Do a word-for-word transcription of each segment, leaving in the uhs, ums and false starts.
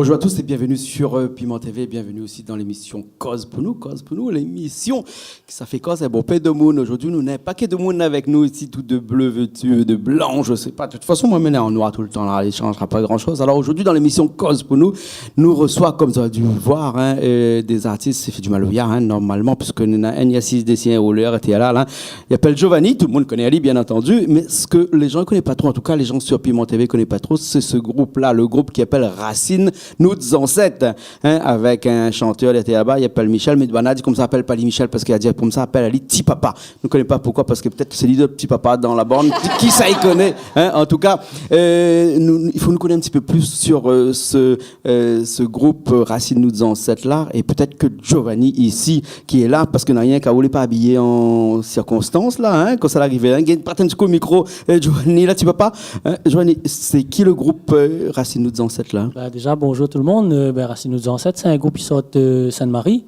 Bonjour à tous et bienvenue sur, euh, Piment T V. Bienvenue aussi dans l'émission Koz pou nou. Koz pou nou, l'émission ki sa fé koz in bonpé de moun. Zordi nou néna in pakèt de moun avèk nou isi, tout de bleu vêtu, de blanc, je sais pas. De toute façon, moin mi lé an noir tout le tan la, i sanz pa gran shoz. Alors aujourd'hui, dans l'émission Koz pou nou, nou resoi, konm zot la di voir, hein, euh, des artistes, i fé du maloya, hein, normalman, puisque néna in i asiz dési in roulèr, é té la, la. I apèl Giovanni, tout le moun i koné ali, bien entendu, mé sak lé zan i koné pa tro, an tou ka lé zan sur Piment T V i koné pa tro, sé se group-la, le group ki apèl Rasine Nout Zansèt, hein, avèk in shantèr, li lété laba, i apèl Michel, mé banna la di konmsa apèl pa li Michel, parske la di konmsa apèl ali Ti Papa. Nou koné pa poukoi, parske pétèt ke sé li le ti papa dan la bann. Kisa i koné, hein, an tou ka, euh, nou, nou, i fo nou koné in ti pé plis sur, euh, se, euh, se group, euh, Rasine Nout Zansèt la, é pétèt ke Giovanni isi, ki lé la, parske na rienk aou lé pa abiyé an sirkonstans la, hein, kan sa la arivé, hein. Gingn pran in ti kou mikro, euh, Giovanni, la, Ti Papa. Hein, Giovanni, sé ki le group, euh, Rasine Nout Zansèt la ? Ba, déza, bonjour tout le monde. Euh, ben, Rasine Nout Zansèt, sé in group ki sort, euh, Sainte-Marie.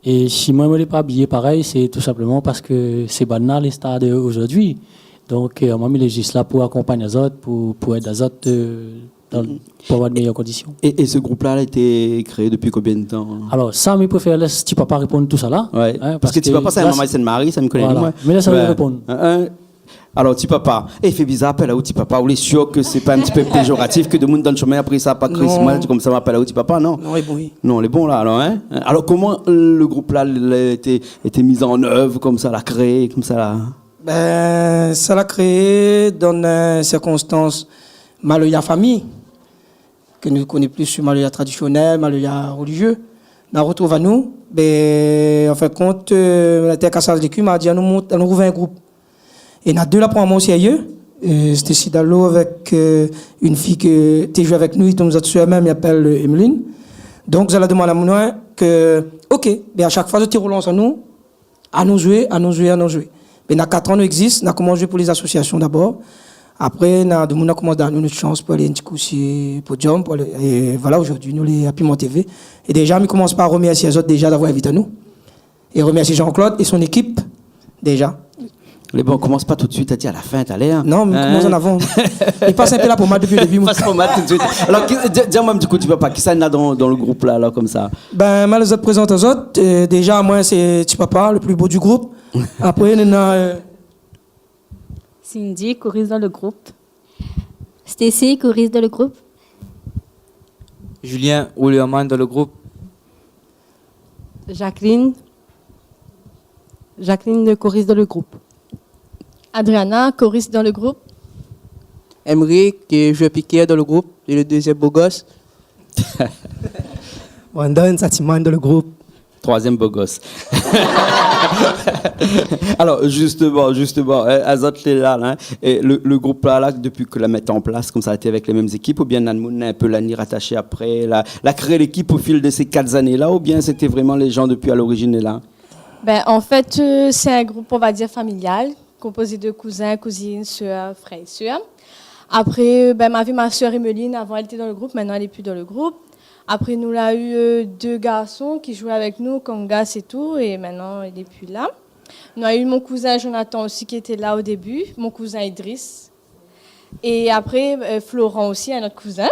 É si moin, moin lé pa abiyé parèy, sé tou sinpleman parske sé banna lé star de zordi. Donk, euh, moin, mi lé zis la pou akonpagn azot, pou, pou èd azot, euh, dan, pou avoir de méyèr kondision. É, é se group-la, la été kréé dopi konbien de tan ? Alor, sa, mi préfèr lès Ti Papa réponn tout sa la, ouais, hein, parske Ti Papa, sé in marmay Sainte-Marie, sa mi koné, voilà, moin. Mé lès ali réponn. Hein, hein. Alor, Ti Papa, é, i fé bizar apèl aou Ti Papa, ou lé sir ke sé pa in ti pé péjoratif ke demoun i donn shomin apré sa, pa Chris, non, moin, konmsa, mi apèl aou Ti Papa, non ? Non, lé bon, oui. Non, lé bon la, alor, hein ? Alor, koman le group-la, la été, été mis en œuvre konmsa, la kréé konmsa la ? Ben, sa la kréé dan, euh, sirkonstans maloya fami, ke nou koné plis sur maloya tradisionèl, maloya relizié. Nou artrouv anou, ben, an fin de kont, euh, la té kasaz lékui, ma di anou mont, anou rouv in group. É na dé la pran amoin o sérié, euh, Stacy Dalo avèk, euh, in fiy ke té zoué avèk nou, i tonm zot sèr mèm, i apèl, euh, Emeline. Donk, zot la domann amoin ke, OK, ben, a shak foi zot té relans anou, anou zoué, anou zoué, anou zoué. Mé na kat an nou égzis, nou la komans zoué pou lé zasosiasion dabor. Apré, na demoun la komans donn anou nout shans pou alé in ti kou si podium, pou alé, é voilà, zordi nou lé a Piment T V. É déza, mi komans par remèrsié azot déza d'avoir invit anou. É remèrsié Jean-Claude é son ékip, déza. Lé bon, komans pa tout suit, a di a la fin, talèr. Non, mé komans an avan. Li pas in pé la pomad dopi le débi, moin. Pas pomad tout suit. Alor, ki, di, di amoin, du kou, Ti Papa, kisa néna dan, dan le group-la, la, konmsa ? Ben, ma lé zot prézant azot. Euh, déza, moin, sé Ti Papa, le pli bo du group. Apré, néna, euh, Cindy, korist dan le group. Stacy, korist dan le group. Julien, roulèrman dan le group. Jacqueline. Jacqueline, korist dan le group. Adriana, korist dan le group. Emeric, ki zoué pikèr dan le group, é le dézièm bo gos. Brandon, satiman dan le group. Troizièm bo gos. Alor, justeman, justeman, hein, azot lé la, la, hein. É le, le group-la, la, dopi ke la mèt an plas, konmsa, lété avèk lé mèm ékip, oubien na demoun in pé la ni ratashé apré, la, la kréé lékip o fil de sé kat zané-la, oubien sété vréman lé zan dopi a lorizin lé la ? Ben, an fèt, euh, sé in group, on va dir, familial, konpozé de kouzin, kouzine, sèr, frèr é sèr. Apré, ben, ma vi, ma sèr Emeline, avan, èl té dan le group, mintnan, èl lé pi dan le group. Apré, nou la u, euh, dé garson ki zoué avèk nou, kongas é tou, é mintnan, li lé pi la. Nou la u mon kouzin Jonathan osi, ki lété la o débi, mon kouzin Idriss. É apré, euh, Florent osi, in not kouzin.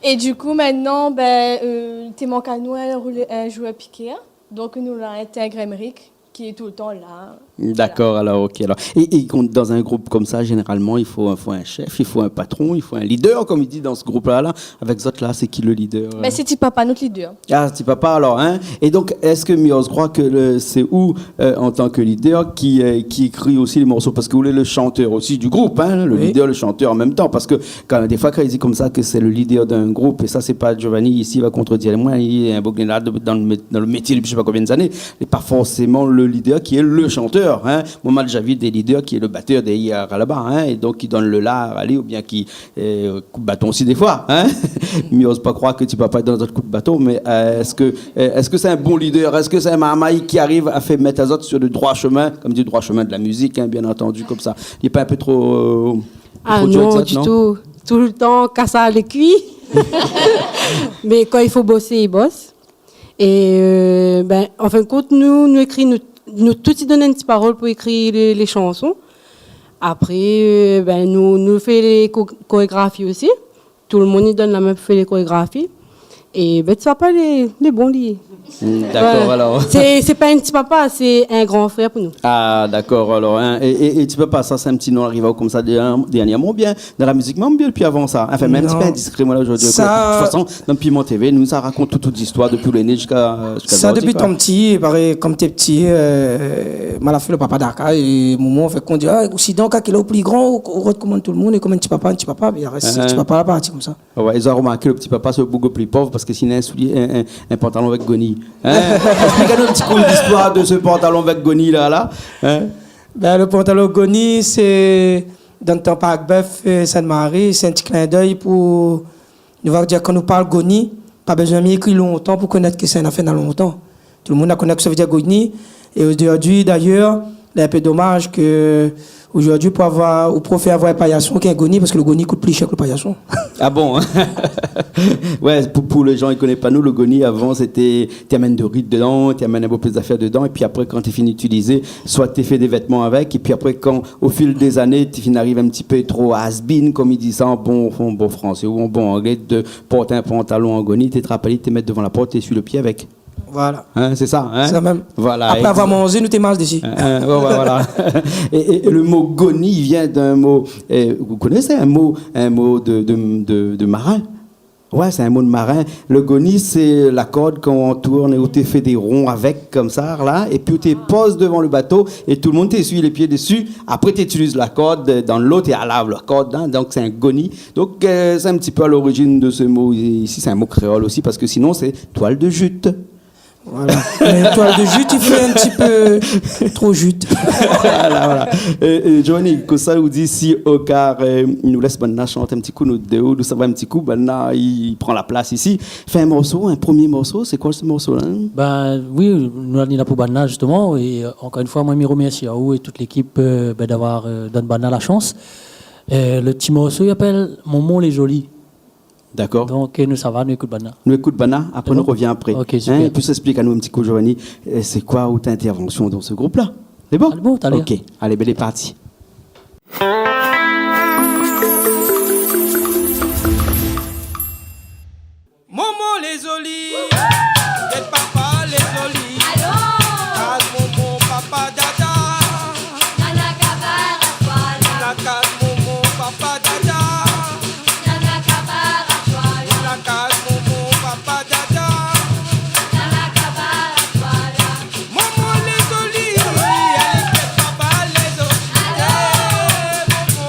É du kou, mintnan, ben, euh, té mank anou in roulé-, in zouèr pikèr. Donk, nou la intèg Emeric, ki lé toultan la. Dakor, alor, OK, alor. É, é kan, dan in group konmsa, zénéralman, i fo, i fo in shèf, i fo in patron, i fo in lidèr, konm i di dan se group-la, la. Avèk zot la, sé ki le lidèr, euh ? Ben, sé Ti Papa, nout lidèr. Ah, Ti Papa, alor, hein. É donk, èske Mioz i kroi ke le, sé ou, euh, an tan ke lidèr, ki, euh, ki ékri osi lé morso ? Parske ou lé le shantèr osi du group, hein, le lidèr, le shantèr an mèm tan. Parske kan, défoi, kan i di konmsa ke sé le lidèr d'in group, é sa, sé pa Giovanni isi va kontredir amoin, li lé in boug la dan le mé-, dan le métié dopi mi koné pa konbien zané, li lé pa forséman le lidèr ki lé le shantèr, hein. Moin, ma la déza vi dé lidèr ki lé le batèr dèrièr laba, hein, é donk ki donn le la, alé, oubien ki, euh, koup baton osi défoi, hein. Mé mi oz pa kroir ke Ti Papa lé dan zot koup baton, mé, euh, èske, euh, èske sé in bon lidèr ? Èske sé in marmay ki ariv a fé mèt azot sur le droi shomin, konm i di, droi shomin de la mizik, hein, bien antandu, konmsa ? Li lé pa in pé tro, euh, Ah tro dir non, avèk zot, du non ? Tou. Toultan kas lékui. Mé kan i fo bosé, i bos. É, euh, ben, an fin de kont, nou, nou ékri, nou, nou tout i donn in ti parol pou ékri lé, lé shanson. Apré, euh, ben, nou, nou fé lé ko-, korégrafi osi. Tout le moun i donn la min pou fé lé korégrafi. É bin, ti papa, lé, lé bon, li. Hmm, dakor, alor. Sé, sé pa in ti papa, sé in gran frèr pou nou. Ah, dakor, alor, in. É, é, é ti papa, sa, sé in ti non arivé konmsa, dèrnièrman, oubien dan la mizik mèm, oubien dopi avan sa ? Anfin, mèm si sé pa indiskré, moin, la, zordi, koi. De tout fason, dan Piment TV, nou sa rakont tout, tout zistoir dopi ou lé né ziska, ziska zordi, koi. Sa, dopi tan pti, parèy, kom té pti, euh, ma la fé lo papa dakar, é momon, fé k'on di, ah, osi donk, kan lé ou pli gran, ou, ou rod koman tout lo moun, é kom in ti papa, in ti papa, é apré, sé ti papa la parti konmsa. Ah ouais, zot la romarké, lo ti papa, sé lo boug lo pli pov, parské sinon, in soulié, in, in, in pantalon avèk goni. In ? Esplik anou in ti kou listoir de se pantalon avèk goni la, la. In ? Bin, lo pantalon goni, sé dan tan Park Bèf, euh, Sint-Mari, sé in ti klin d'èy pou nou va dir, kan nou parl goni, pa bezoin mi ékri lontan pou konèt ke sé in afèr na lontan. Tout lo moun la koné kosa i vé dir goni. É zordi, dayèr, lé in pé domaz ke zordi, pou avoir, ou préfèr avoir in payason k'in goni, parské lo goni i kout pli shèr ke lo payason. Ah bon ? Ouais, pou, pou lé jan i koné pa nou, lo goni, avan, sété, té amenn do ri dedan, té amenn in bonpé zafèr dedan, épi apré, kan té fini itilizé, soi té fé dé vètman avèk, épi apré, kan, o fil dé zané, té fine ariv in ti pé tro has-been, kom i di sa an bon, an bon fransé ou an bon anglé, de port in pantalon an goni, té trap ali, té mèt dovan la port, té ésuiy lo pié avèk. Voilà. In, sé sa, in ? Sa mèm. Voilà, apré avoir manzé, nou té marsh dési. In, in, ouais, ouais, voilà. É, é, é lo mo goni, i vien d'in mo, euh, ou koné, sé in mo, in mo de, de, de, de marin. Ouais, sé in mo de marin. Lo goni, sé la kord kan ou antourn é ou té fé dé ron avèk, konmsa, la, épi ou té poz dovan lo bato, é tout lo moun té ésuiy lé pié dési. Apré, té itiliz la kord dan lo, té alav la kord, in, donk sé in goni. Donk, euh, sé in ti pé a lorizin de se mo isi, sé in mo kréol osi, parské sinon, sé toil de jute. Voilà. Mé toil de jute, i fé in ti pé tro jute. Voilà, voilà. É, é, Johnny, kosa ou di si o kar, euh, nou lès banna shant in ti kou, nou dé, nou sava in ti kou, banna i pran la plas isi. Fé in morso, in promié morso, sé koi se morso la, in ? Bin oui, nou la ni la pou banna, zistoman, é, euh, ankor in foi, moin, mi romèrsi aou é tout lékip, euh, bin, d'avoir, euh, donn banna la shans. Euh, lo ti morso, i apèl Momon lé zoli. Dakor. Donk, euh, nou sava, nou ékout banna. Nou ékout banna, apré nou rovien apré. Sé bon ? Ok, super. In, pi esplik anou in ti kou, Giovanni, euh, sé koi out intèrvansion dan se group-la ? Sé bon ? Alé, bon, talèr. Ok, alé, bin, lé parti. Momon lé zoli, é papa lé zoli. Alon ! Kaz momon, papa dada. Nana kabar a toila. Nana kaz momon, papa dada. Nana kabar a toila. Nana kaz momon, papa dada. Nana kabar a toila. Momon lé zoli, é papa lé zoli. Alon ! É, momon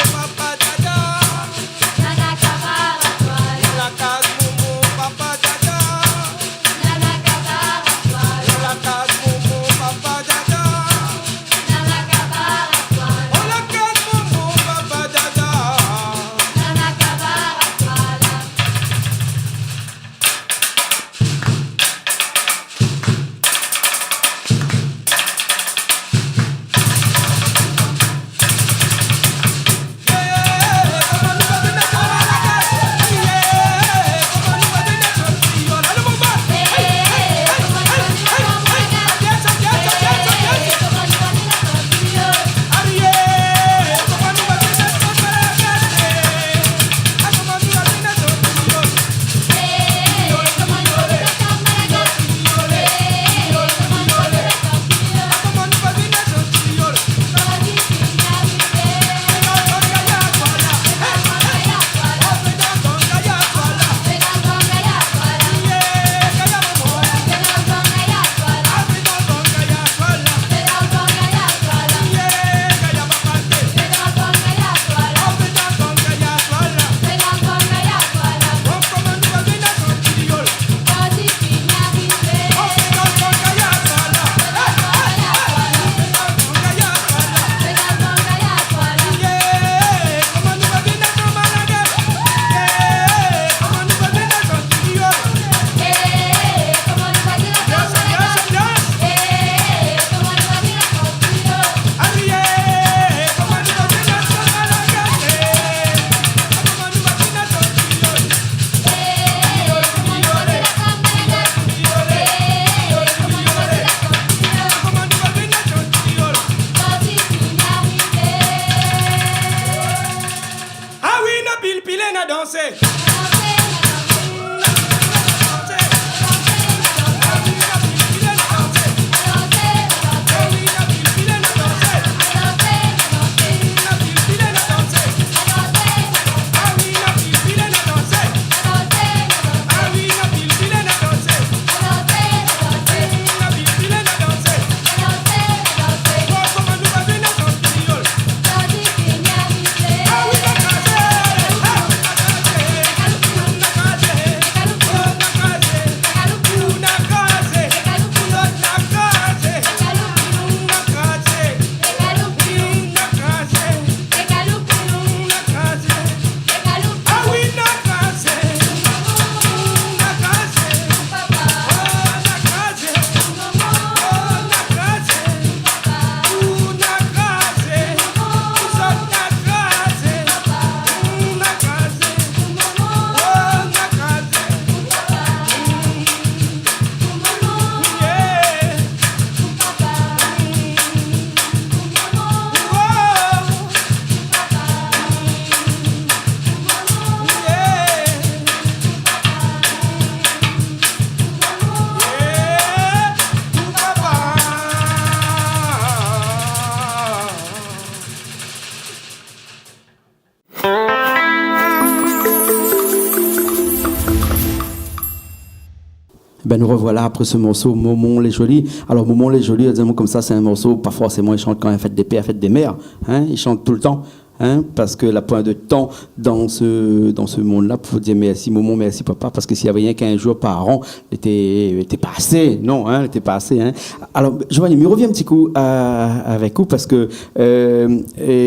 Bin, nou rovoila apré se morso, Momon lé zoli. Alor, Momon lé zoli, di amoin konmsa, sé in morso, pa forséman i shant kan la fèt dé pèr, fèt dé mèr, in, i shant toultan, in, parske la poin de tan dan se, dan se monn-la pou dir mèrsi momon, mèrsi papa, parske si lavé rienk in zour par an, lété, lété pa asé, non, in, lété pa asé, in. Alor, Giovanni, mi rovien in ti kou, euh, avèk ou, parske, euh, é,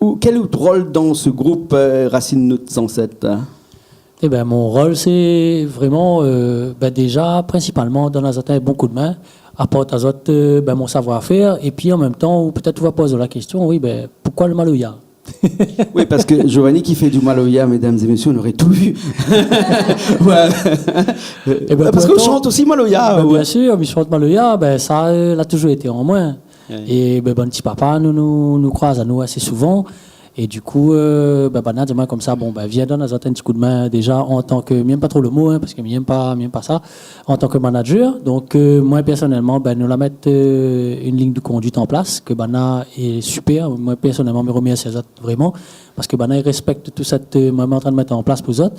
ou, kèl out rol dan se group, euh, Rasine Nout Zansèt, in ? Ébin, mon rol, sé vréman, euh, bin, déza, prinsipalman, donn azot in bon koudmin, aport azot, euh, bin, mon savoir-fèr, épi an mèm tan, ou pétèt ou va poz la késtion, oui, bin, poukoi le maloya ? Oui, parske Giovanni ki fé du maloya, mesdames et messieurs, on aurait tout vu. Ouais. Ébin, parske ou pourtan, shant osi maloya, bin, ouais. Biensir, mi shant maloya, bin, sa, euh, la touzour été an moin. Ouais. É, bin, bann ti papa, nou, nou, nou kroiz anou asé souvan. É du kou, euh, bin, banna la di amoin konmsa, bon, bin, vien donn azot in ti koudmin, déza, an tan ke, mi yèm pa tro le mo, in, parske mi yèm pa, mi yèm pa sa, an tan ke manager. Donk, euh, moin, pèrsonèlman, bin, nou la mèt, euh, in lign de konduit an plas, ke banna lé sipèr. Moin, pèrsonèlman, mi romèrsi azot vréman, parske banna i rèspèk tout sèt, euh, moin, moin lé antrin de mèt an plas pou zot.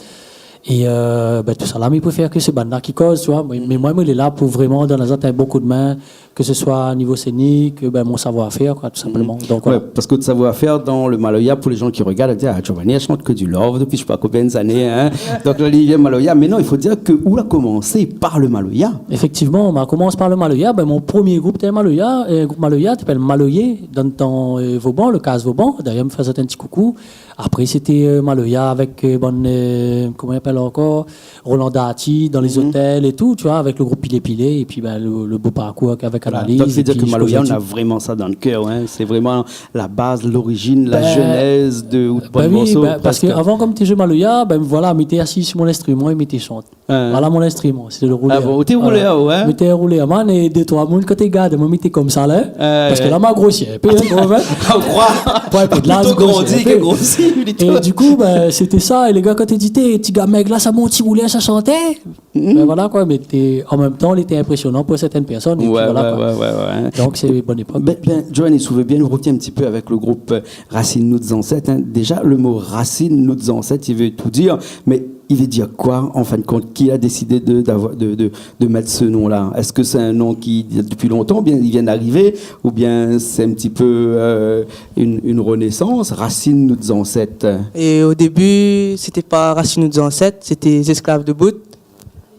É, euh, bin, tousala, mi préfèr ke sé banna ki koz, tu vois. Mé, mé moin, moin lé la pou vréman donn azot in bon koudmin, ke se soi nivo sénik, bin, mon savoir-fèr, koi, tou sinpleman. Mhm. Donk, ouais, voilà. Parske out savoir-fèr dan le maloya, pou lé jan ki rogard, i di, ah, Giovanni, èl i shant ke du love dopi mi koné pa konbien zané, in. Donk, la, li vien maloya. Mé non, i fo dir ke ou la komansé par le maloya. Éfèktivman, ma komans par le maloya. Bin, mon promié group té maloya, euh, group maloya, té apèl Maloyé, dan le tan, euh, Vauban, le kaz Vauban. Dayèr, mi fé azot in ti koukou. Apré, sété, euh, maloya avèk, euh, bann, euh, koman i apèl ankor, Roland Darty, dan lé zotèl é tou, tu vois, avèk le group Pilé Pilé, épi, bin, le, le bo parkour avèk, avèk Analyse. Voilà. Donk, sé dir ke maloya, nou na vréman sa dan le kèr, in. Sé vréman la baz, lorizin, la zénèz de out bann morso, bin oui, bin, parske prèsk. Avan, kom té zoué maloya, bin, voilà, mi té asiz si mon instriman é mi té shant. Voilà mon instriman, sété le roulèr. Ah bon, ou té roulèr, ouais. Mi té roulèr, man, é dé troi moun, kan té i gard amoin, mi té konmsa la. Parske la, ma grosi in pé, in, kan mèm. Ah, ou kroi ? Ouais, pli de laz, plito grosi in pé. Grandi ke grosi, plito. É du kou, bin, sété sa. É lé gars, kan té di, té, ti gars mèg la, sa mon ti roulèr, sa shanté. Bin voilà, koi, mé té, an mèm tan, lété inprésionan pou sèrtin pèrsone, épi voilà, koi. Ouais, ouais, ouais. Donk, sé bone épok. Bin, bin, Giovanni, si ou vé bien, nou rovien in ti pé avèk le group, euh, Rasine Nout Zansèt, in. Déza, le mo Rasine Nout Zansèt, i vé tou dir, mé i vé dir koi, an fin de kont ? Ki la désidé de, d'avoir, de, de, de mèt se non-la ? Èske sé in non ki, dopi lontan, oubien i vien d'arivé, oubien sé in ti pé, euh, in, in renésans, Rasine Nout Zansèt ? É o débi, sété pa Rasine Nout Zansèt, sété Zésklav Debout.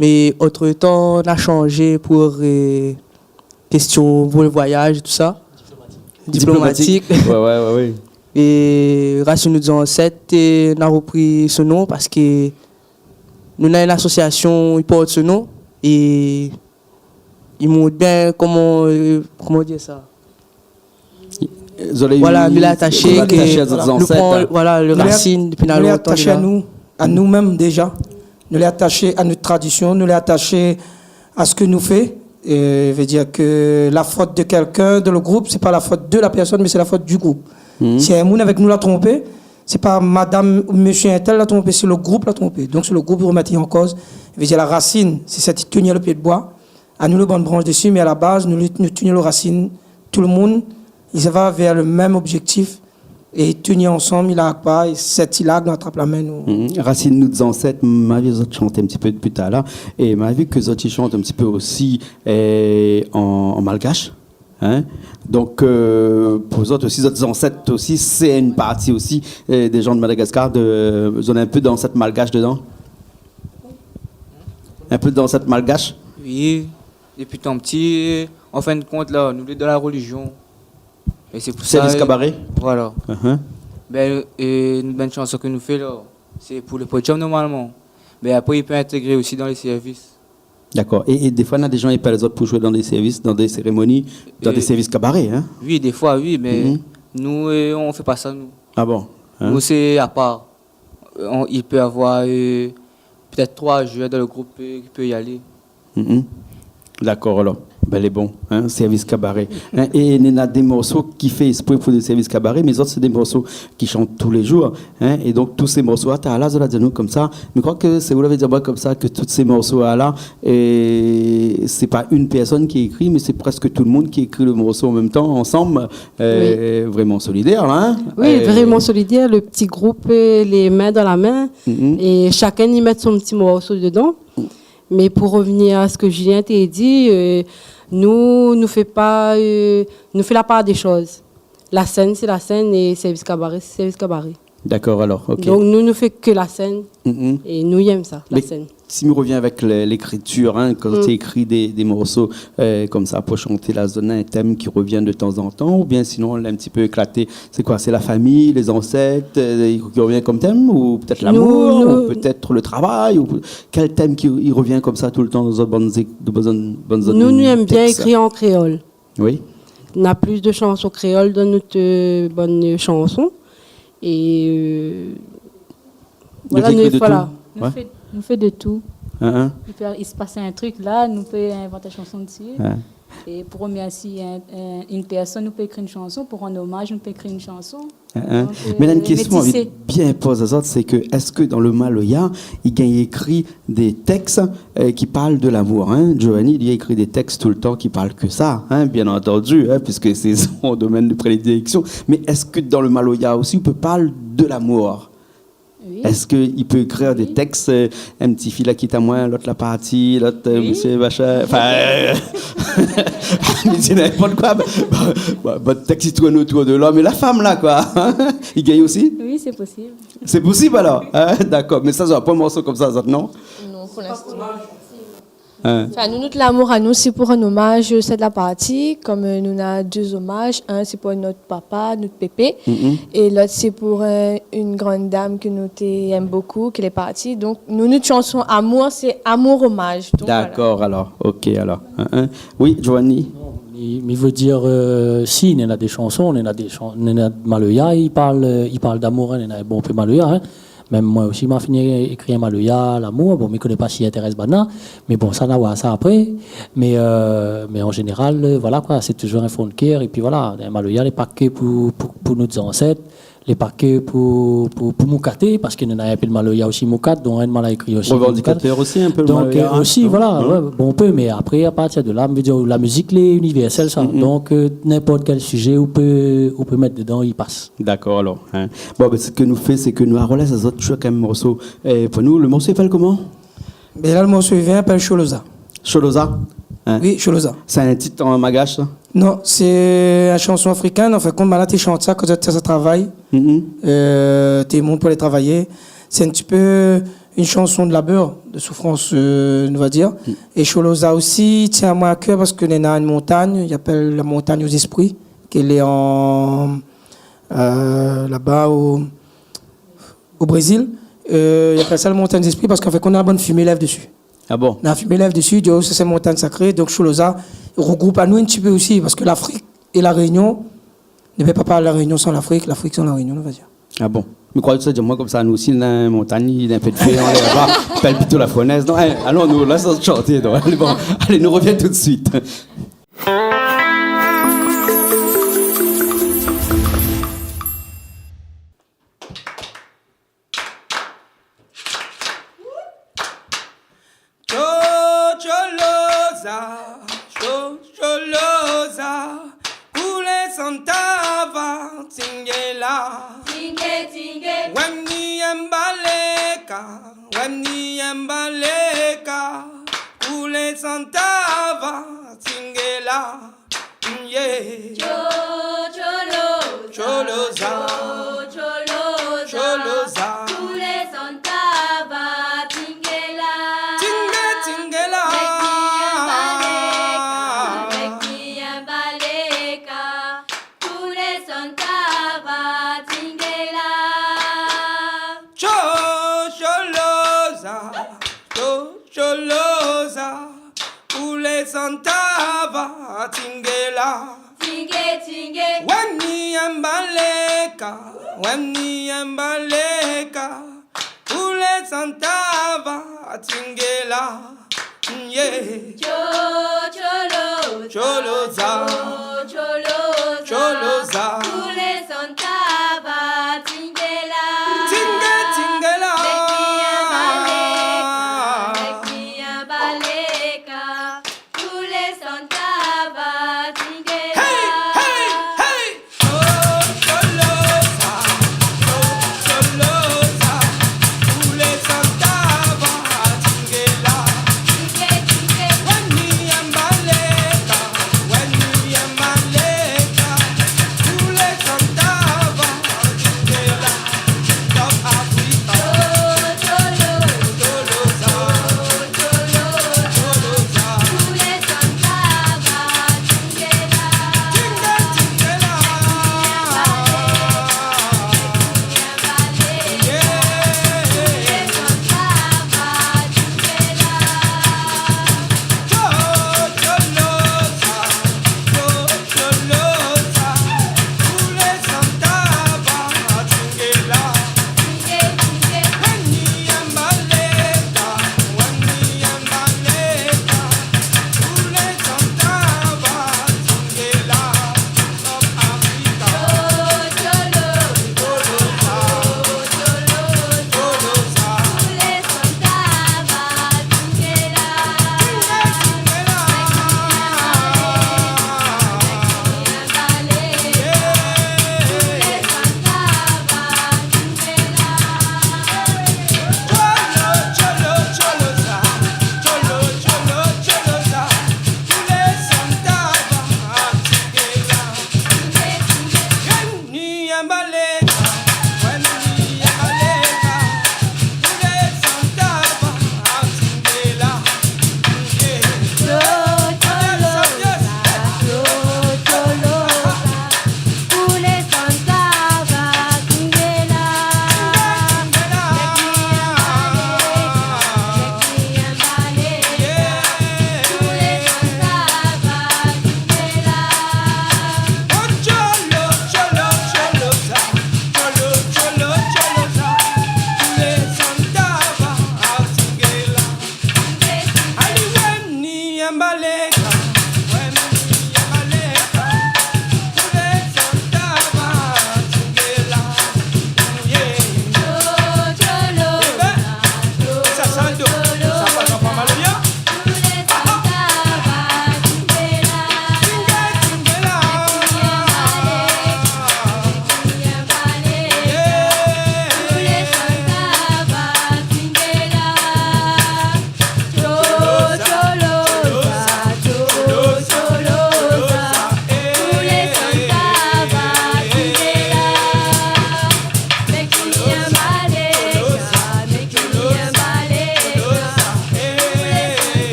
Mé antretan, nou la shanzé pou, euh, késtion pou le voiyaz é tousa. Diplomatik. Diplomatik. Ouais, ouais, ouais, ouais. É Rasine Nout Zansèt, é, nou la ropri se non parske nou néna in asosiasion i port se non é i mont bien koman, euh, koman dir sa ? Zot lé, voilà, nou lé ataché, zot lé ataché a zot zansèt, in. Voilà, le rasine, dopi lontan, nou lé ataché a nou, a nou mèm déza. Nou lé ataché a nout tradision, nou lé ataché a sak nou fé. É, vé dir ke la fot de kèlkin dan le group, sé pa la fot de la pèrsone, mé sé la fot du group. Si in moun avèk nou la tronpé, sé pa madam ou mésyé intèl la tronpé, sé le group la tronpé. Donk, sé le group i remèt an koz. Vé dir, la rasine, sé sèt i tien le pié de boi. Anou, le bann bransh dési, mé a la baz, nou, nou tien le rasine. Tout le moun, i sava vèr le mèm objèktif. É tien ansanm, i larg pa, é sèt i larg, nou atrap la min, nou. Rasine nout zansèt, ma vi zot i shant in ti pé dopi talèr. É ma vi ke zot i shant in ti pé osi, euh, an, an malgash. Hein ? Donk, euh, pou zot osi, zot zansèt osi, sé in parti osi, euh, dé jan de Madagaskar, de, zot néna in pé zansèt malgash dedan ? In pé zansèt malgash ? Oui, dopi tan pti, an fin de kont, la, nou lé dan la relizion. É sé pou sa, sèrvis kabaré ? Voilà. Bin, é nout bann shanson ke nou fé, la, sé pou le podium, normalman. Mé apré, i pé intégré osi dan lé sèrvis. Dakor. É, é défoi, néna dé jan i apèl azot pou zoué dan dé sèrvis, dan dé sérémoni, dan dé sèrvis kabaré, hein ? Oui, défoi, oui, mé nou, euh, nou fé pa sa, nou. Ah bon ? Hein ? Nou, sé apar. Euh, i pé avoir, euh, pétèt troi zouèr dan le group, euh, ki pé alé. Dakor, alor. Bin, lé bon, hein, sèrvis kabaré. Hein, é néna dé morso ki fé ésprè pou dé sèrvis kabaré, mé zot, sé dé morso ki shant tou lé zour, hein, é donk tout sé morso-la, talèr zot la di anou konmsa, mi kroi ke sé ou la vé di amoin konmsa ke tout sé morso-la, é sé pa in pèrsone ki ékri, mé sé prèsk tout le moun ki ékri le morso an mèm tan, ansanm, euh, vréman solidèr, la, hein. Oui, vréman solidèr, le ti group, euh, lé min dan la min, é shakinn i mèt son ti morso dedan. Mé pou revnir a sak Julien té di, euh, nou, nou fé pa, euh, nou fé la par dé shoz. La sèn, sé la sèn, é sèrvis kabaré, sé sèrvis kabaré. Dakor, alor, OK. Donk nou, nou fé ke la sèn, é nou yèm sa, la sèn. Mé si mi revien avèk lé-, lékritir, hein, kan ou ékri dé, dé morso, euh, konmsa, pou shant, la zone, in tèm ki revien de tanzantan, oubien sinon, lé in ti pé éklaté, sé koi, sé la fami, lé zansèt, euh, ki revien konm tèm, ou pétèt lamour, nou, nou, ou pétèt le travay, ou kèl tèm ki, i revien konmsa toultan dan bann zé-, dan bann, bann zone tèks ? Nou, nou yèm bien ékri an kréol. Oui. Na plis de shanson kréol dan nout, euh, bann shanson. É, euh, voilà, nou ékri de tou. Nou fé, nou fé de tou. Hein, hein. I pé, i pas in trik la, nou pé invant in shanson dési. Ouais. É pou remèrsié in, in, in pèrsone, nou pé ékri in shanson. Pou rann omaz, nou pé ékri in shanson. Hein, hein. Donk, euh, métissé. Mé la, in késtion mi anvi bien poz azot, sé ke, èske dan le maloya, i gingn ékri dé tèks, euh, ki parl de lamour, hein ? Giovanni, li ékri dé tèks toultan ki parl ke sa, hein, bien antandi, hein, puiske sé son domèn de prédiléksion. Mé èske dan le maloya osi, ou pé parl de lamour ? Oui. Èske i pé ékri dé tèks, euh, in ti fi la kit amoin, lot la parti, lot, euh, mésyé machin, anfin, euh, mi di ninport koi, ba, ba, ba, tèks i tourn otour de lom é la fam la, koi. I gingn osi ? Oui, sé posib. Sé posib alor, hein ? Dakor. Mé sa, zot na pwin morso konmsa, zot, non ? Non, pou linstan. Hein. Anfin, nou, nout lamour anou, sé pou rann omaz, euh, sèt la parti, konm, euh, nou na dé omaz, inn sé pou nout papa, nout pépé, é lot sé pou, euh, in grann dam ke nou té yèm bokou, ke lé parti. Donk nou, nout shanson amour, sé amour omaz. Donk, voilà. Dakor, alor. OK, alor. Hein, hein. Oui, Giovanni ? Non, mi, mi vé dir, euh, si, néna dé shanson, néna dé shan-, néna maloya, i parl, euh, i parl d'amour, hein, néna bonpé maloya, hein. Mèm moin osi, ma fini ékri in maloya, lamour. Bon, mi koné pa si i intérès banna, mé bon, sa, na oir sa apré. Mé, euh, mé an zénéral, euh, voilà koi, sé touzour in fon de kèr. Épi voilà, in maloya, lé pa ke pou, pou, pou nout zansèt, lé pa ke pou, pou, pou moukaté, parske nou na in pé de maloya osi moukat, don Red Mal la ékri osi moukat. Revandikatèr osi, in pé le maloya, hein. Donk, euh, osi, voilà, ouais, bonpé, mé apré, a partir de la, mi vé dir, la mizik lé inivèrsèl, sa. Donk, euh, ninport kèl sizé ou pé, ou pé mèt dedan, i pas. Dakor, alor, hein. Bon, bin, sak nou fé, sé ke nou arlès azot, touzour in morso, euh, pou nou. Le morso i apèl koman ? Bin la, le morso i vien i apèl Sholoza. Sholoza ? Hein ? Oui, Sholoza. Sé in tit an malgash, sa ? Non, sé in shanson afrikèn, anfin, konm banna té shant sa, kan té sa travay, euh, té mont pou alé travay. Sé in ti pé in shanson de labèr, de soufrans, euh, nou va dir. É Sholoza osi i tien amoin a kèr parske néna in montagn, i apèl la montagn o zéspri, ke lé an, euh, laba o, o Brézil. Euh, i apèl sa la montagn o zéspri parske, anfin, néna bann fimé i lèv dési. Ah bon ? Néna fimé i lèv dési, i di, oh, sa sé in montagn sakré. Donk Sholoza i rogroup anou in ti pé osi, parske Lafrik é La Rényon, nou pé pa parl La Rényon san Lafrik, Lafrik san La Rényon, nou va dir. Ah bon ? Mi kroi sa i di amoin konmsa, nou osi, néna in montagn, néna in pé de fé anlèr laba, i apèl plito la Foinèz. Non, hein, alon, nou lès azot shanté, non. Alé, bon, alé, nou revien tout de suite. Tchotcholoza, tchotcholoza, koulé santava, tingela. Tingé, tingé. Wèni embaleka, wèni embaleka, koulé santava, tingela. Yeah. Tchotcholoza, tcholoza, tchotcholoza, tchotcholoza, koulé santava, tingela. Tingé, tingela. Wèni embaleka, wèni embaleka, koulé santava, tingela. Tchotcholoza, tchotcholoza, koulé santava, tingela. Tingé, tingé. Wèni embaleka, wèni embaleka, koulé santava, tingela. Yeah. Tchotcholoza, tchotcholoza, tchotcholoza, koulé santava, tingela. Tingé, tingela. Wèni embaleka, wèni embaleka, koulé santava, tingela. Hey, hey, hey. Tchotcholoza, tchotcholoza, koulé santava, tingela.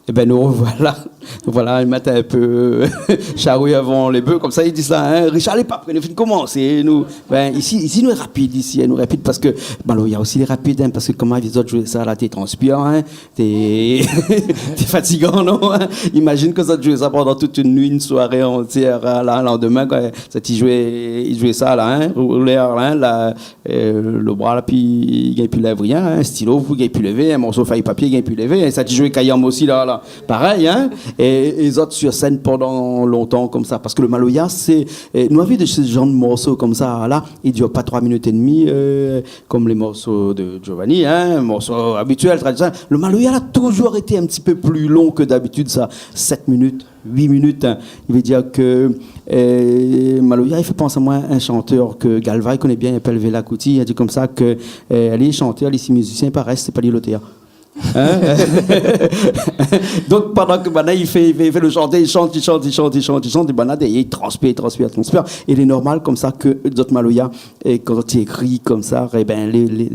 Ébin, nou rovoila. Nou rovoila, i mèt in pé sharu avan lé bèf, konmsa i di sa, in. Richard lé pa pré, nou fine komansé, nou. Bin, isi, isi nou lé rapid, isi, in, nou lé rapid, parske maloya osi lé rapid, in, parske koman zot i zoué sa la, té transpir, in, té, té fatigan, non, in. Imazine ke zot i zoué sa pandan tout in nuit, in soiré antièr, la, landemin, koi. Zot i zoué, i zoué sa la, in, roulèr la, in, la, lo bra la, pi i gingn pi lèv rien, in, stilo, pi i gingn pi lévé, in morso fèy papié, i gingn pi lévé, in, sa ti zoué kayam osi la, la, parèy, in, é, é zot sir sèn pandan lontan konmsa, parske lo maloya, sé, é, nou la vi de se zanr de morso konmsa la, i dir pa troi minit é dmi, konm lé morso de Giovanni, in, morso abitièl, tradisionèl. Lo maloya la touzour été in ti pé pli lon ke dabitid, sa, sèt minit, uit minit, in. I vé dir ke, é, maloya, i fé pans amoin in shantèr ke Galva i koné bien, i apèl Vela Kuti, i di konmsa ke, é, li lé shantèr, li lé mizisien, i paré, sé pa li lotèr. In ? Donk, pandan ke banna i fé, i fé, i fé lo shanté, i shant, i shant, é banna dèrièr i transpir, i transpir, i transpir. É lé normal konmsa ke zot maloya, é kan i ékri konmsa, ébin, lé, lé,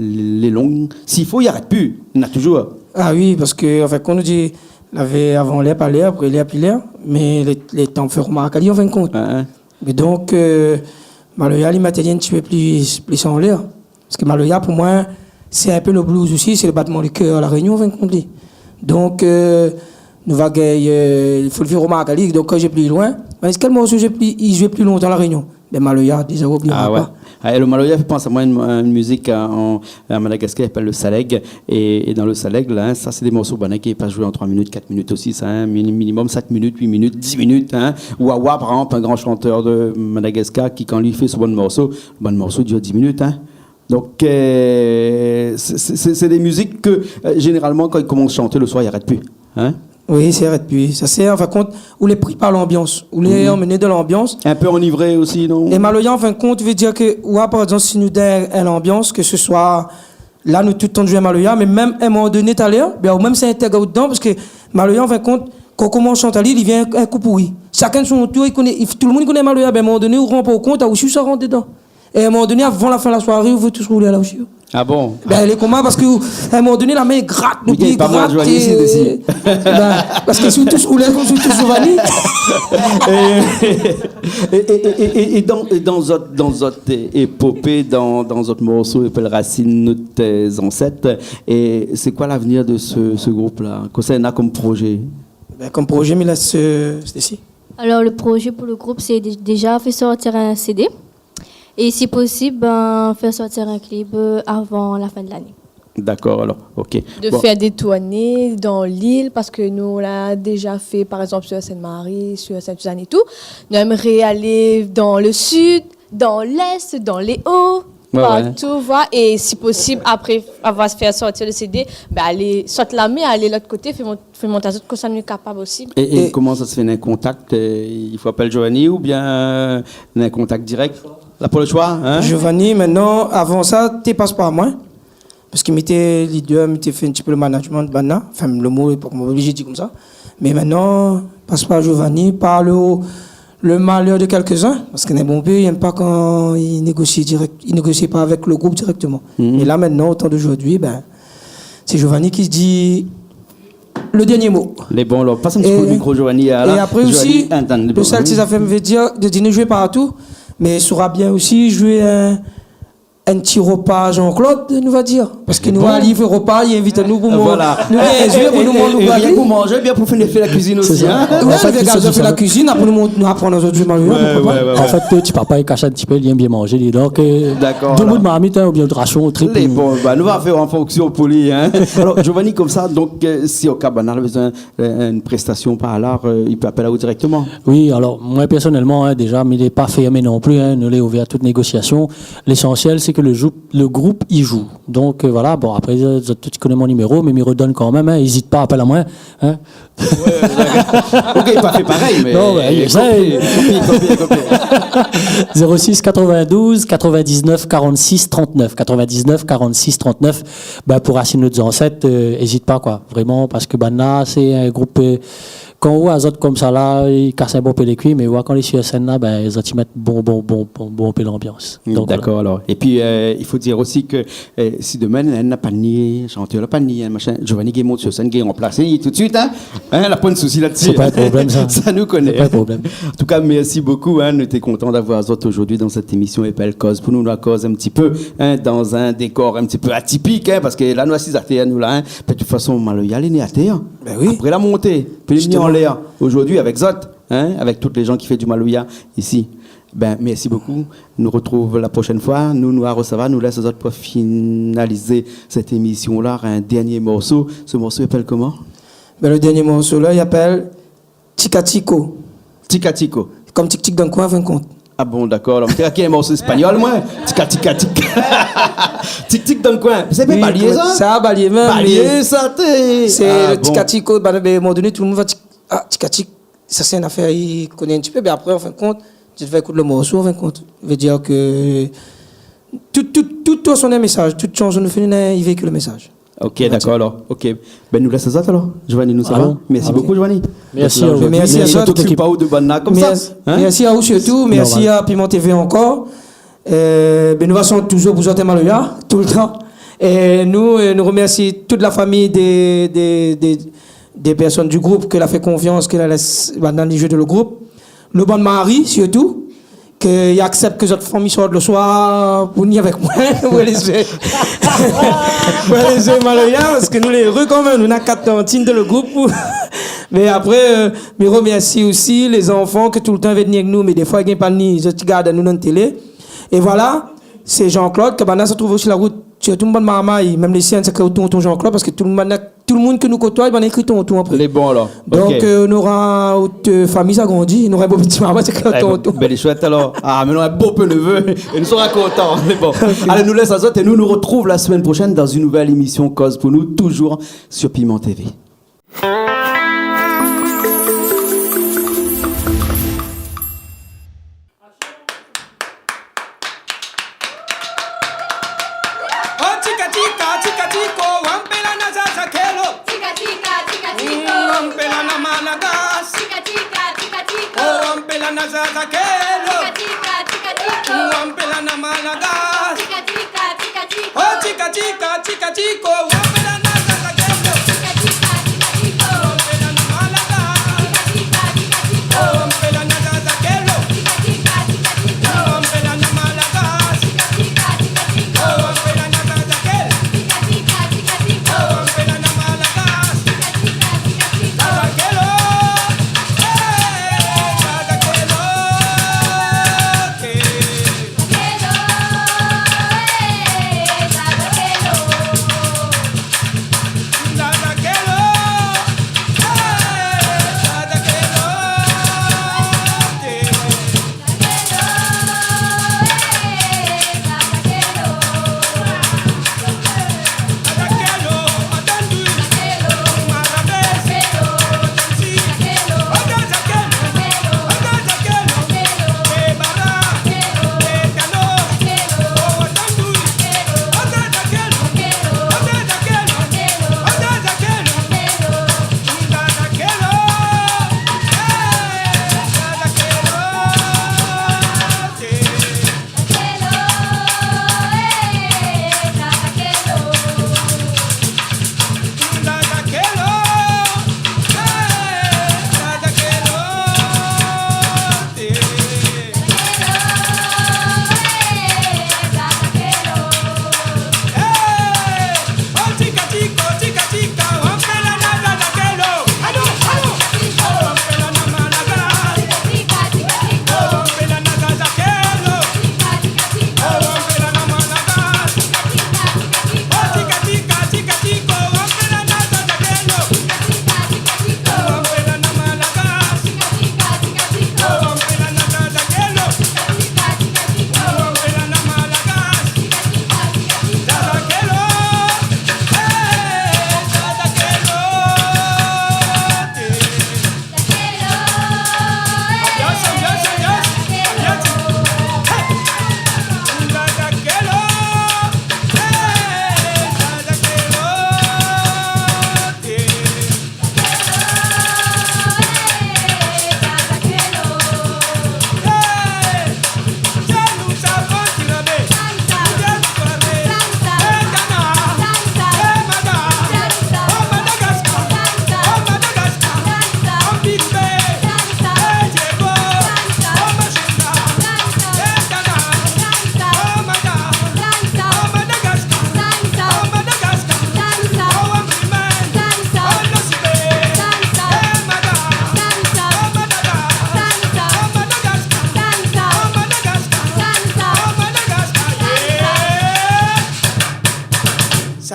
lé lon. Si fo, i arèt pi. Néna touzour. A oui, parske, an fin de kont, nou di, lavé avan lèr, pa lèr, apré lèr, pi lèr, mé lé, lé tan fé romark ali, an fin de kont. In, in. Mé donk, maloya, li mèt ali in ti pé pli, pli anlèr. Parske maloya, pou moin, sé in pé lo blues osi, sé lo batman de kèr La Rényon, an fin de kont, li. Donk, nou va gingn, i fo lo fé romark ali. Donk, kan zot i pli loin, mé kèl morso zot i pli, i zoué pli lontan La Rényon ? Bin, maloya, déza, oubli pa. A, é lo maloya i fé pans amoin in, in mizik, an, a Madagascar, i apèl lo salèg. É, é dan lo salèg la, in, sa sé dé morso, banna ki pa zoué an troi minit, kat minit osi, sa, in, mini-, minimum sèt minit, uit minit, dis minit, in. Wawa, par égzanp, in gran shantèr de Madagascar ki, kan li fé son bann morso, bann morso i dir dis minit, in. Donk, sé, sé, sé, sé dé mizik ke, zénéralman, kan i komans shanté lo soir, i arèt pi, in. Oui, sé vré, pi sa sé, an fin de kont, ou lé pri par lanbians, ou lé anmené dan lanbians. In pé anivré osi, non ? É maloya, an fin de kont, i vé dir ke, oua, par égzanp, si nou dan in lanbians, ke se soi la, nou tout tan zoué maloya, mé mèm in moman doné, talèr, bin, ou mèm sé intèg aou dedan, parske maloya, an fin de kont, kan ou komans shant ali, li vien in kou pouri. Shakinn son tour, i koné, i, tout lo moun i koné maloya, bin, in moman doné, ou rann pa ou kont, ou osi, ou sa rant dedan. É in moman doné, avan la fin la soiré, ou vé tous roulé la osi. A bon ? Bin, lé koman, parske, in moman doné, la min i grat, lo pié i grat, é, bin, parske si ou tous roulé, konm si ou tous Giovanni. É, é, é dan, é dan zot, dan zot épopé, dan, dan zot morso, i apèl Rasine, nout zansèt, é sé koi lavnir de se, se group la ? Kosa néna konm prozé ? Bin, konm prozé, mi lès, Stacy. Alor, lo prozé pou lo group, sé dé-, déza fé sortir in CD. É si posib, bin, fé sortir in klip avan la fin de lané. Dakor, alor, OK. De fé dé tourné dan lil, parske nou la déza fé, par égzanp, sir Sint-Mari, sir Sint-Sizane é tou. Nou émré alé dan lo sid, dan lès, dan lé o, partou, voilà. É si posib, apré avoir fé sortir lo CD, bin, alé sot la mèr, alé lot koté, fé mont fé mont azot kosa nou lé kapab osi. É, é koman sa sé fé, néna in kontak, i fo apèl Giovanni oubien néna in kontak dirèk ? La pou lo shoi, in ? Giovanni, mintnan, avan sa, té pas par moin. Parske mi té leader, mi té fé in ti pé lo management, banna. Anfin, lo mo, lé pa oblizé di konmsa. Mé mintnan, pas par Giovanni, par lo, lo malèr de kèlkzin. Parske néna bonpé i èm pa kan i négosi dirèk, i négosi pa avèk lo group dirèkteman. É la, mintnan, o tan d'ojourdui, bin, sé Giovanni ki di lo dernié mo. Lé bon, alor, pas in ti kou lo mikro, Giovanni, la. É apré osi, lo sèl ti zafèr mi vé dir, de di nou zoué partou, mé sora bien osi zoué in, in ti ropa Jean-Claude, nou va dir. Parske nou va liv ropa, li invit anou pou manzé. Nou gingn zoué pou nou manzé, nou va liv. Bien pou manzé, bien pou fé, fé la kuizine osi, in. An fèt, nou gard fé la kuizine, apré nou mont, nou aprann azot zoué maloya, poukoi pa. An fèt, ti papa, li kash in ti pé, li èm bien manzé, li. Donk, dakor, dé bout marmit, in, oubien rasion, trip. Lé bon, bin, nou va fé an fonksion pou li, in. Alor, Giovanni, konmsa, donk, si o ka banna la bézoin, in, in prestasion par la, i pé apèl aou dirèkteman ? Oui, alor, moin, pèrsonèlman, in, déza, mi lé pa fèrmé non pli, in, nou lé ouvèr a tout négosiasion. Lésansièl, sé ke lo jou-, lo group i zoué. Donk, voilà, bon, apré, zot tout i koné mon niméro, mé mi rodone kanmèm, in, ézit pa, apèl amoin, in. OK, pa fé parèy, mé non, mé kopi, kopi, kopi. Zéro six quatre-vingt-douze quatre-vingt-dix-neuf quarante-six trente-neuf, quatre-vingt-dix-neuf quarante-six trente-neuf, bin, pou Rasine nout zansèt, ézit pa, koi, vréman, parske banna, sé in group, Kan ou oi azot konmsa la, i kas in bonpé lé kui, mé ou oi kan lé sir sèn la, bin, zot i mèt bon, bon, bon, bon, bonpé lanbians. Donk, voilà. Dakor, alor. Épi, eu, i fo dir osi ke, eu, si demin, in, na pa ni shantèr, la pa ni, in, mashin, Giovanni i mont sir sèn, i ranplas ali tout suit, in. In, la poin sousi la-dsi. Sé pa in problèm, sa. Sa nou koné. Sé pa in problèm. An tou ka, mèrsi bokou, in. Nou té kontan d'avoir azot zordi dan sèt émision i apèl Koz pou nou, nou la koz in ti pé, in, dan in dékor in ti pé atipik, in, parske la, nou asiz atèr, nou la, in. Mé de tout fason, maloya lé né atèr. Bin oui. Apré la monté, pi li vni anlèr. Zordi avèk zot, in, avèk tout lé jan ki fé di maloya isi. Bin, mèrsi bokou. Nou artrouv la proshèn foi. Nou, nou arosava, nou lès azot pou finalizé sèt émision la, in dèrnié morso. Se morso i apèl koman ? Bin, le dèrnié morso la, i apèl Tikatiko. Tikatiko. Kom tik-tik dan koin, an fin d'kont. A bon, dakor. Alor, mi té kroi in morso espagnol, moin. Tika, tika, tik. Tik-tik dan koin. Sé pa balié, sa ? Oui, sa, balié mèm, mé sé le tikatiko. A bon. Bin, bin, a in moman doné, tout le moun va tik-, a, tikatik. Sa, sé in afèr i koné in ti pé. Mé apré, an fin d'kont, ti va ékout le morso, an fin d'kont. Vé dir ke tout, tout, tout, tout son mésaz, tout shanson nou fé, i véikil le mésaz. Ok, dakor, alor. Ok. Bin, nou lès azot, alor. Giovanni, nou sava. Alon. Mèrsi bokou, Giovanni. Mèrsi a zot. Mèrsi a zot. Mé sirtou, mèrsi a ou sirtou, mèrsi a Piment TV ankor. Eu, bin, nou va shant touzour pou zot, in, maloya, toultan. É nou, eu, nou remèrsi tout la fami dé, dé, dé, dé pèrsone di group ke la fé konfians, ke la lès, bann i zoué dan le group. Le bann mari, sirtou, ke i aksèp ke zot fanm i sort le soir pou ni avèk moin, pou alé zoué. Pou alé zoué maloya, parske nou lé éré kanmèm, nou na kat tantine dan le group. Mé apré, eu, mi remèrsi osi lé zanfan ke toultan i vé ni avèk nou, mé défoi, i gingn pa ni, zot i gard anou dan télé. É voilà, sé Jean-Claude, ke banna sa trouv osi la rout, sirtou bann marmay, mèm lé sien, sé ke tonton Jean-Claude, parske tout le moun, tout le moun ke nou kotoiy, banna i kri tonton apré. Lé bon, alor. Donk, eu, nora out, eu, fami sa grandi, nora in bo pti marmay, sé ke tonton. Bèl shouèt, alor. A, mé nora in bonpé nevé, é nou sra kontan. Lé bon. Ok. Alé, nou lès azot é nou, nou artrouv la semèn proshèn dan in nouvèl émision Koz pou nou, touzour sir Piment TV. Oh, tika, tika, tika, tiko, wampela na zaza kelo. Tika, tika, tika, tiko. Mm, wampela na Malagas. Tika, tika, tika, tiko. Oh, wampela na zaza kelo. Tika, tika, tika, tiko. Mm, wampela na Malagas. Tika, tika, tika, tiko. Oh, tika, tika, tika, tiko, wampela na zaza kelo.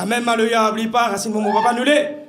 Amèn maloya, oubli pa, rasine momon papa nou lé.